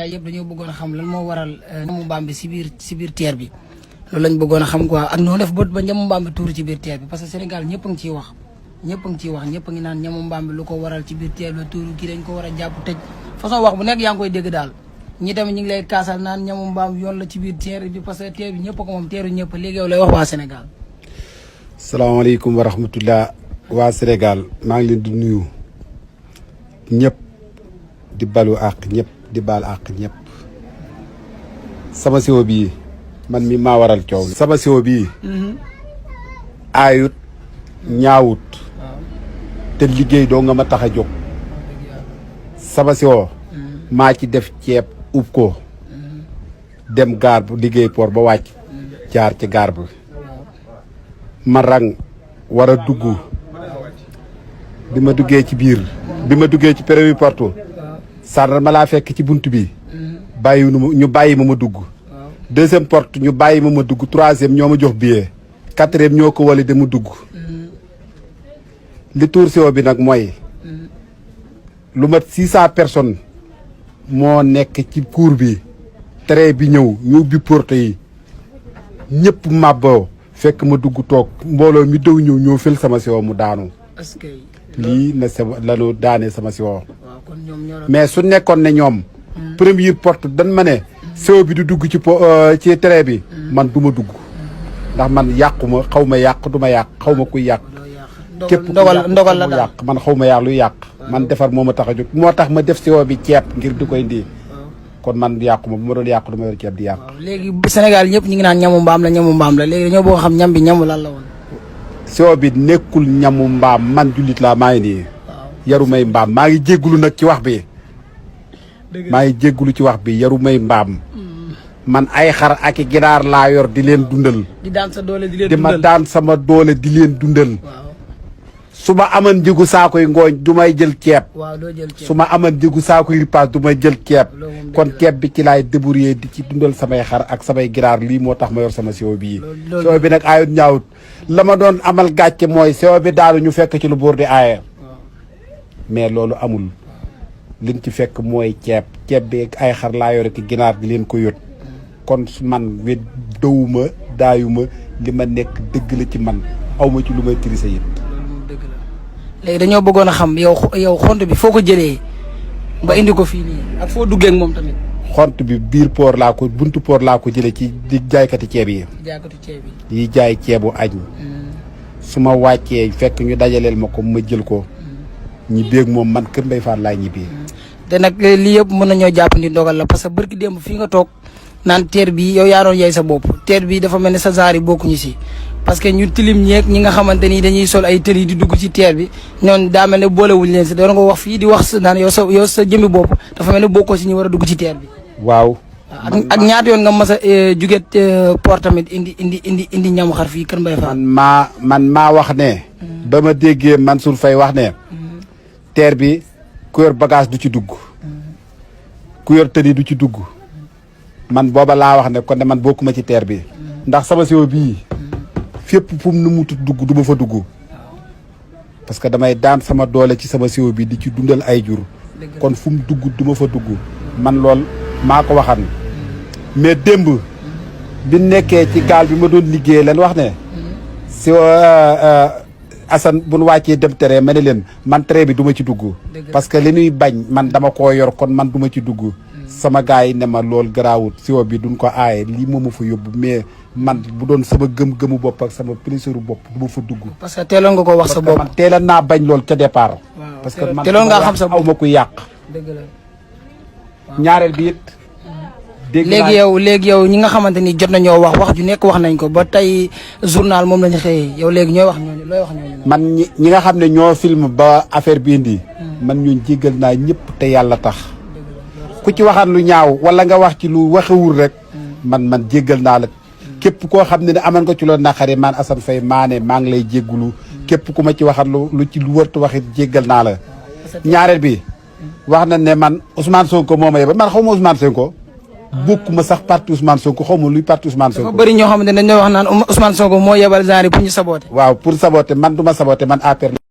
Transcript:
yëpp dañoo bëggoon a xam lan moo waral ñamu mbaam bi si biir teer bi loolu lañ bëggoon a xam quoi ak noo def ba ñamu mbaam bi tuuru ci biir teer bi parce que Sénégal ñëpp a ngi ciy wax ñëpp a ngi naan ñamu mbaam bi lu ko waral ci biir teer bi tuuru kii dañ ko war a jàpp tëj façon wax bu nekk yaa ngi koy dégg daal ñi tamit ñu ngi lay kaasal naan ñamu mbaam yoon la ci biir teer bi parce que teer bi ñëpp a ko moom teeru ñëpp léegi yow lay wax waa Sénégal. salaamaaleykum wa rahmatullah waa Sénégal maa ngi leen di nuyu ñëpp di balu àq ñëpp di baal àq ñëpp sama siwo bii man mi maa waral coow sama siwo bii aayut ñaawut te liggéey doo nga ma tax a jóg sama siwo maa ci def ceeb ub ko dem gaar bu liggéey port ba wàcc jaar ci gaar bi ma rang war a dugg bi ma duggee ci biir bi ma duggee ci premier porte sànnar ma laa fekk ci bunt bi ñu bàyyi ma dugg deuxième porte ñu bàyyi ma dugg troisième ñoo ma jox billet quatrième ñoo ko wali de mu dugg li tuur siwo bi nag mooy lu mat 600 personnes moo nekk ci cour bi train bi ñëw ñu ubbi porte yi ñëpp màbboo fekk ma dugg toog mbooloo mi daw ñëw fël sama siwo mu daanu lii na sama lanu daane sama siwo mais su nekkoon ne ñoom première porte dan ma ne siwo bi du dugg ci train bi man du ma dugg ndax man yàquma xaw ma yàq du ma yàq xaw ma kuy yàq képp ndogal la yàq man xaw ma yàq luy yàq man defar moo ma tax a jóg moo tax ma def siwo bi ceeb ngir di koy indi kon man yàquma bu ma doon yàq du ma yor ceeb di yàq léegi Sénégal ñëpp ñu ngi naan ñamu mbaam la léegi dañoo bëgg xam ñam bi ñamu lan la woon siwo bi nekkul ñamu mbaam man jullit laa maa ngi nii yaru may mbaam maa ngi jéggulu nag ci wax bi maa ngi jéggulu ci wax bi yaru may mbaam man ay xar ak i ginaar laa yor di leen dundal di daan sa doole di leen dundal di ma daan sama doole di leen dundal su ma amoon njëgu saakoy ngooñ du may jël ceeb su ma amoon njëgu saakoy ripaas du may jël ceeb kon ceeb bi ci laay débrouiller di ci dundal samay xar ak samay ginaar lii moo tax ma yor sama siwo bii siwo bi nag aayut ñaawut la ma doon amal gàcce mooy siwo bi daanu ñu fekk ci lu buur di aaye mais loolu amul liñ ci fekk mooy ceeb bi ak ay xar laa yore ki ginaar di leen ko yót kon man we dawuma daayuma li ma nekk dëgg la ci man awma ci lu may tirise it léegi dañoo bëggoon a xam yow xont bi foo ko jëlee ba indi ko fii nii ak foo duggee ak moom tamit xont bi biir port laa ko buntu port laa ko jëlee ci di jaaykati ceeb yi yi jaay ceebu añ su ma wàccee fekk ñu dajaleel ma ko ma jël ko ñi béeg moom man Kër Mbaye Fall laay ñibbi te nag lii yëpp mën nañoo jàpp ni ndogal la parce que barki démb fii nga toog naan teer bi yow yaa doon yey sa bopp teer bi dafa mel ne sa genre yi bokkuñu si parce que ñu tilim ñeeg ñi nga xamante ni dañuy sol ay tël yi di dugg ci teer bi ñoon daa mel ne boolewuñ leen si doon nga wax fii di wax naan yow sa jëmmi bopp dafa mel ne bokkoo si ñu war a dugg ci teer bi waaw ak ñaata yoon nga mas a juge port tamit indi ñamu xar fii Kër Mbaye Fall man maa wax ne ba ma déggee Mansour Faye wax ne teer bi ku yor bagage du ci dugg ku yor tëli du ci dugg man booba laa wax ne kon ne man bokkuma ci teer bi ndax sama siwo bii fépp fu mu nu mu dugg du ma fa dugg parce que damay daan sama doole ci sama siwo bi di ci dundal ay jur kon fu mu dugg du ma fa dugg man lool maa ko waxan mais démb bi nekkee ci gaal bi ma doon liggéey leen wax ne siwo Assane bu nu wàccee dem tere ma ne leen man tere bi du ma ci dugg parce que li ñuy bañ man dama koo yor kon man du ma ci dugg sama gars yi ne ma lool garaawut siwo bi duñ ko aaye lii moo ma fa yóbbu mais man bu doon sama gëm-gëmu bopp ak sama plaisir bopp du ma fa dugg parce que teeloon nga ko wax sa bopp man teeloon naa bañ lool ca départ parce que man teeloon nga xam sa bopp aw ma ku yàq dëgg la ñaareel bi it léegi yow ñi nga xamante ni jot nañoo wax ju nekk wax nañ ko ba tey journal moom lañu xëyee yow léegi ñooy wax ñooñu looy wax ñooñu man ñi nga xam ne ñoo film ba affaire bi indi man ñooñ jéggal naa ñëpp te yàlla tax ku ci waxaat lu ñaaw wala nga wax ci lu waxewul rek man jéggal naa la képp koo xam ne aman nga ci loolu naqari man Assane Faye maa ngi lay jéggulu képp ku ma ci waxat lu ci lu wërtu waxit jéggal naa la ñaareel bi wax na ne man Ousmane Sonko moo ma yebal man xaw ma Ousmane Sonko bokkuma sax parti Ousmane Sonko xaw ma luy parti Ousmane Sonko dafa bëri ñoo xamante ne dañoo wax naan Ousmane Sonko moo yebal genre pour ñu saboter waaw pour saboter man du ma saboter man APR